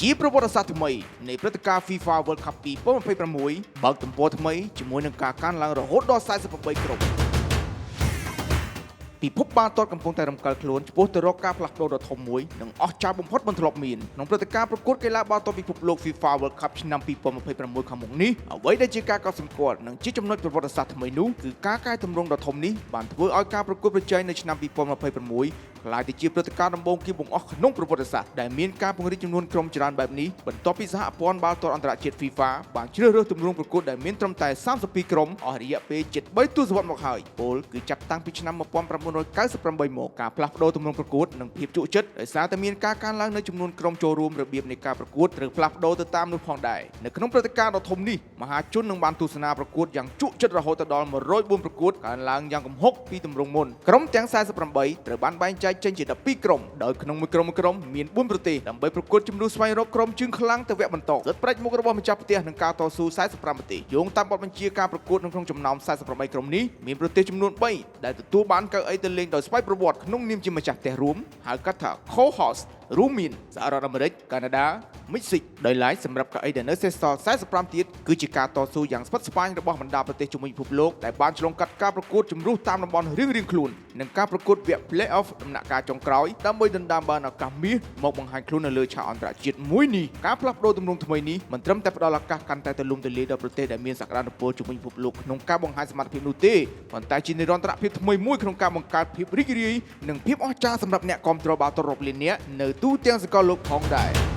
ជាប្រវត្តិសាស្ត្រថ្មីនៃព្រឹត្តិការណ៍ FIFA World Cup 2026បើកទំព័រថ្មីជាមួយនឹងការកើនឡើងរហូតដល់48ក្រុមពិភពបាល់ទាត់កំពុងតែរំកិលខ្លួនឆ្ពោះទៅរកការផ្លាស់ប្ដូរដ៏ធំមួយនិងអស្ចារ្យបំផុតមិនធ្លាប់មានក្នុងព្រឹត្តិការណ៍ប្រកួតកីឡាបាល់ទាត់ពិភពលោក FIFA World Cup ឆ្នាំ2026ខាងមុខនេះអ្វីដែលជាការកត់សម្គាល់និងជាចំណុចប្រវត្តិសាស្ត្រថ្មីនោះគឺការកែតម្រង់ដ៏ធំនេះបានធ្វើឲ្យការប្រកួតប្រជែងនៅឆ្នាំ2026ក្លាយទៅជាព្រឹត្តិការណ៍ដំបូងគេបង្អស់ក្នុងប្រវត្តិសាស្ត្រដែលមានការពង្រីកចំនួនក្រុមច្រើនបែបនេះបន្ទាប់ពីសហព័ន្ធបាល់ទាត់អន្តរជាតិ FIFA បានជ្រើសរើសទម្រង់ប្រកួតដែលមានត្រឹមតែ32ក្រុមអស់រយៈពេលជិត3ទសវត្សរ៍មកហើយពោលគឺចាប់តាំងពីឆ្នាំ1998មកការផ្លាស់ប្ដូរទម្រង់ប្រកួតនិងភាពជក់ចិត្តដោយសារតែមានការកើនឡើងនៅចំនួនក្រុមចូលរួមរបៀបនៃការប្រកួតត្រូវផ្លាស់ប្ដូរទៅតាមនោះផងដែរនៅក្នុងព្រឹត្តិការណ៍ដ៏ធំនេះមហាជននឹងបានទស្សនាប្រកួតយ៉ាងជក់ចិត្តរហូតដល់104ប្រកួតកើនឡើងយ៉ាងគំហុកពីទម្រង់មុនក្រុមទាំង48ត្រូវបានបែងចែកចេញជា12ក្រុមដោយក្នុងមួយក្រុមមួយក្រុមមាន4ប្រទេសដើម្បីប្រកួតជំនួសស្វែងរកក្រុមជើងខ្លាំងទៅវគ្គបន្តសិទ្ធិផ្ដាច់មុខរបស់ម្ចាស់ផ្ទះនឹងការតស៊ូ45ប្រទេសយោងតាមបទបញ្ជាការប្រកួតនៅក្នុងចំណោម48ក្រុមនេះមានប្រទេសចំនួន3ដែលទទួលបានកៅអីទៅលេងដោយស្វ័យប្រវត្តិក្នុងនាមជាម្ចាស់ផ្ទះរួមហៅកាត់ថា co-host រួមមានសហរដ្ឋអាមេរិកកាណាដាមិចស៊ិកដោយឡែកសម្រាប់កៅអីដែលនៅសេសសល់45ទៀតគឺជាការតស៊ូយ៉ាងស្វិតស្វាញរបស់បណ្ដាប្រទេសជុំវិញពិភពលោកដែលបានឆ្លងកាត់ការប្រកួតជំរុះតាមតំបន់រៀងៗខ្លួននិងការប្រកួតវគ្គ Play-off ដំណាក់កាលចុងក្រោយដើម្បីដណ្ដើមបានឱកាសមាសមកបង្ហាញខ្លួននៅលើឆាកអន្តរជាតិមួយនេះការផ្លាស់ប្ដូរទម្រង់ថ្មីនេះមិនត្រឹមតែផ្ដល់ឱកាសកាន់តែទូលំទូលាយដល់ប្រទេសដែលមានសក្តានុពលជុំវិញពិភពលោកក្នុងការបង្ហាញសមត្ថភាពនោះទេប៉ុន្តែជានិរន្តរភាពថ្មីមួយក្នុងការបង្កើតភាពរីករាយនិងភាពអស្ចារ្យសម្រាប់អ្នកគាំទ្របាល់ទាត់រាប់លាននាក់នៅទូទាំងសកលលោកផងដែរ។